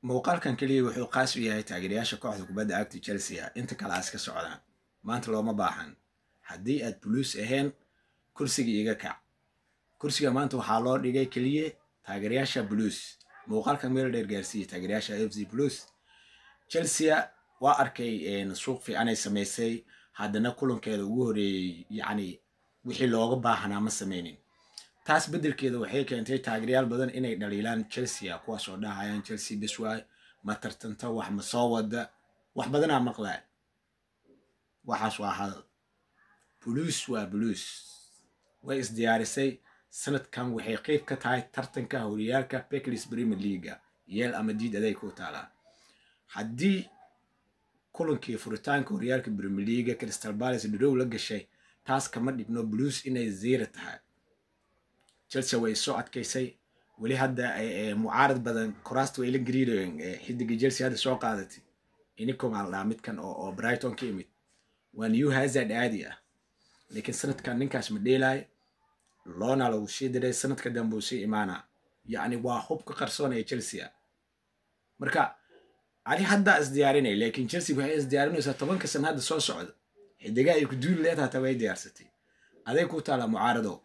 Muuqaalkan keliya wuxuu qaas u yahay taageerayaasha kooxda kubadda cagta Chelsea. Inta kale iska socdaan, maanta looma baahan. Haddii aad Blues ahayn, kursiga iga kac. Kursiga maanta waxaa loo dhigay keliya taageerayaasha Blues. Muuqaalkan meel dheer gaarsiiya taageerayaasha FC Blues. Chelsea waa arkay suuq fiican ay samaysay, haddana kulankeeda ugu horeeyey, yacni, wixii looga baahanaa ma sameynin. Taas beddelkeeda waxay keentay taageerayaal badan inay dhaliilaan Chelsea, kuwaas oo dhahayaan Chelsea bes waay, ma tartanta, wax ma soo wada, wax badanaa maqlaa. Waxaas waa hadal. Blues waa Blues, way isdiyaarisay. Sanadkan waxay qeyb ka tahay tartanka horyaalka Barclays Premier League-ga. Yeel ama diid, aday ku taalaa. Haddii kulankii furitaanka horyaalka Premier League-ga Crystal Palace draw la gashay, taas kama dhigno Blues inay zero tahay. Chelsea way soo adkaysay. Weli hadda mucaarad badan kuraasta way la gariirayeen. Xidiga Chelsea hadda soo qaadatay, inikom la dhahaa, midkan oo Brighton ka imid, waa new Hazard caadi ah, laakiin sanadkan ninkaas ma dheelaayo. Loona lagu sii diray, sanadka dambe uu sii imaanaa. Yacni, waa hubka qarsoon ee Chelsea. Marka ali haddaa isdiyaarinay, laakiin Chelsea waxay isdiyaarinaysaa 10-ka sana hadda soo socda. Xidigaha ay ku duuli leedahay hataa way diyaarsatay. Aday ku taala, mucaarado.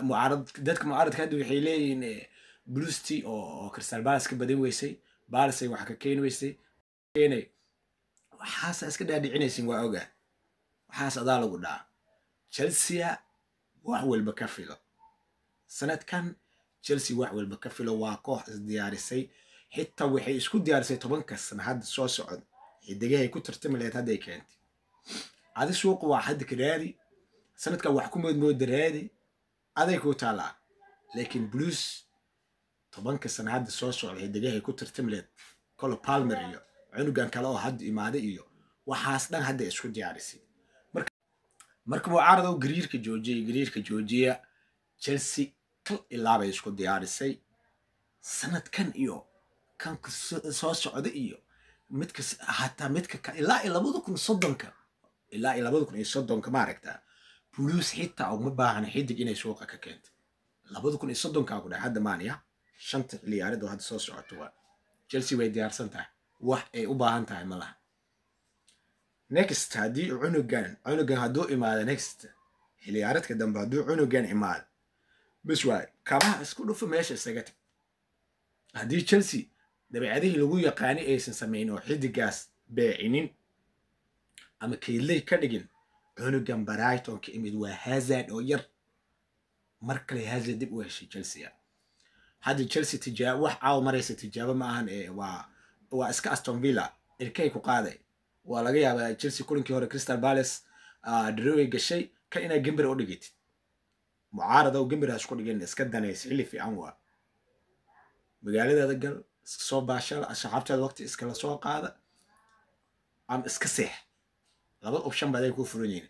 Mucaarad, dadka mucaaradka hadda waxay leeyihiin Blues-ti oo Crystal Palace ka badin weysay, Palace ay wax ka keeni weysay, keenay. Waxaasa iska dhaadhicinaysin, waa ogaa. Waxaas adaa lagu dhaca. Chelsea wax walba ka filo sanadkan. Chelsea wax walba ka filo. Waa koox isdiyaarisay. Xitaa waxay isku diyaarisay 10-ka sana hadda soo socda. Xidigahay ku tartami lahayd hadday keentay. Adi suuqa waa hadda ka raadi, sanadkan wax ku moodmooda raadi, aday ku taalaa. Laakiin Blues 10-ka sana hadda soo socda xidigahay ku tartami lahayd, Cole Palmer iyo cunugan kale oo hadda imaaday iyo waxaas dhan hadda isku diyaarisay. Marka mucaaradow, gariirka joojiya, gariirka joojiya. Chelsea kal ilaabay isku diyaarisay sanadkan iyo kan soo socda iyo midka hataa midka ilaa iyo 2030-ka, ilaa iyo 2030-ka. Maaragtaa, Blues xitaa uma baahna xidig inay suuqa ka keento 2030-ka ku dhahay hadda maaniya. Shanta ciyaareed oo hadda soo socoto waa Chelsea way diyaarsan tahay, wax ay u baahan tahay ma laha. Next, haddii cunugan hadduu imaado, next xiliyaareedka dambe hadduu cunugan imaado, bes waay, kabaha isku dhufo, meesha isaga tag. Haddii Chelsea dabeecadihii lagu yaqaanay aysan samayn oo xidigaas beecinin ama kaydley ka dhigin, cunugan Brighton ka imid waa Hazard oo yar. Mar kale Hazard dib u heshay Chelsea. Hadda Chelsea tijaabo wax caawa maraysa tijaabo ma ahan ee waa iska Aston Villa ilkay ku qaaday. Waa laga yaabaa Chelsea kulankii hore Crystal Palace draw-ay gashay, ka inaa gembir u dhigitid. Mucaarada oo gembir isku dhigin, iska danays. Xilli fiican waa magaaladaada gal, iska soo baashal, asxaabtaada waqti iskala soo qaada ama iska seex. Laba option baad ay ku furan yihiin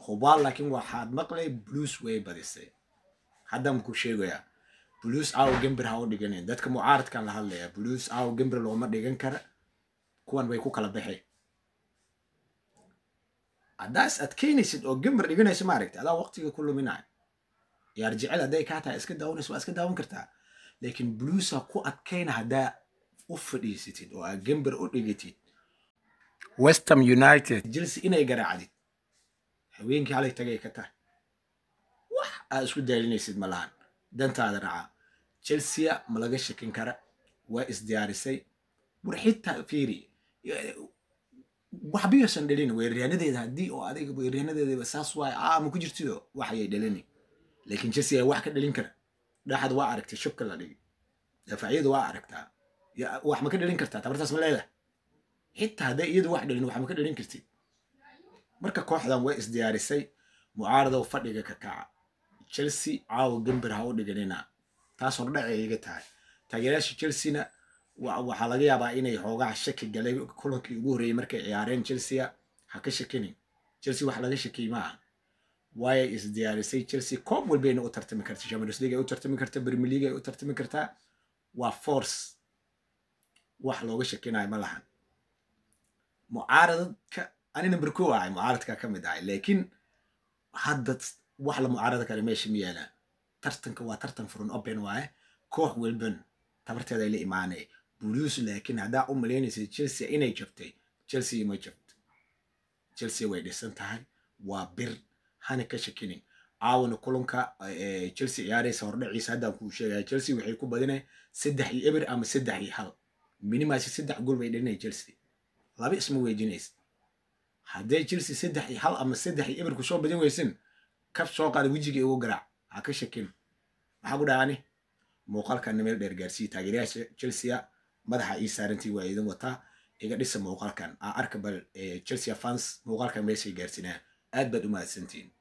hubaal. Laakiin waxaad maqlay Blues way badisay. Haddaan ku sheegayaa, Blues caawa gembir ha u dhiganin. Dadka mucaaradkan la hadlaya, Blues caawa gembir looma dhigan kara. Kuwan way ku kala baxay. Haddaa is adkeynaysid oo gembir dhiganaysa, maaragta, adaa waqtiga ku luminaya. Ciyaar jecel hadday kaa tahay, iska daawanaysa, waa iska daawan kartaa. Laakiin Blues-a ku adkayna haddaa u fadhiisatid oo aad gembir u dhigatid West Ham United, Chelsea inay garaacdid haweenkii halay tagay ka tahay, wax aad isku daalinaysid ma lahan. Dantaada raaca. Chelsea ma laga shakin kara, waa isdiyaarisay. War xitaa fiiri, waxba yuusan dhalin weeraryaanadeeda. Haddii oo adiga weeraryaanadeeda saas waay ama ku jirtido, waxayay dhalini. Laakiin Chelsea ayaa wax ka dhalin kara. Dhexad waa aragtay shubka la dhigay, daafacyadu waa aragtaa. Wax ma ka dhalin kartaa? Tabartaas ma leedahay? Xitaa hadday iyadu wax dhalin, wax ma ka dhalin kartid? Marka kooxdan way isdiyaarisay. Mucaaradow, fadhiga ka kaca. Chelsea caawa gembir ha u dhiganina. Taas hordhacay iga tahay. Taageerayaasha Chelsea-na waxaa laga yaabaa inay xoogaa shaki galay kulankii ugu horreeyey markay ciyaareen Chelsea. Ha ka shakinin, Chelsea wax laga shakiyey ma aha. Waayay isdiyaarisay Chelsea. Koob walbayna u tartami karta, Champions League ay u tartami karta, Premier League ay u tartami kartaa. Waa force, wax looga shakinayo ma lahan. Mucaaradka ani number 1 ahay, mucaaradka ka mid ahay, laakiin hadda wax la mucaarada kale meesha ma yaalaan. Tartanka waa tartan furan, open waaye. Koox walban tabarteeda ay la imaanay. Blues. Laakiin haddaa u malaynaysa Chelsea inay jabtay, Chelsea ma jabto. Chelsea way dhisan tahay, waa bir, hana ka shakinin. Caawana kulanka Chelsea ciyaaraysa hordhaciisa haddaan kuu sheegaya, Chelsea waxay ku badinay 3-0 ama 3-1 minimaasi. 3 gool bay dhalinaya Chelsea, laba isma weejinaysa. Hadday Chelsea 3-1 ama 3-0 kusoo badin weysin, kab soo qaada, wejiga igu garaac, ha ka shakin. Maxaa ku dhacani? Muuqaalkan meel dheer gaarsiiya. Taageerayaasha Chelsea madaxa ii saarantii, waa idin wataa. Iga dhisa muuqaalkan aa arka. Bal Chelsea fans muuqaalkan meeshay gaarsiinayaan. Aad baad u mahadsantihiin.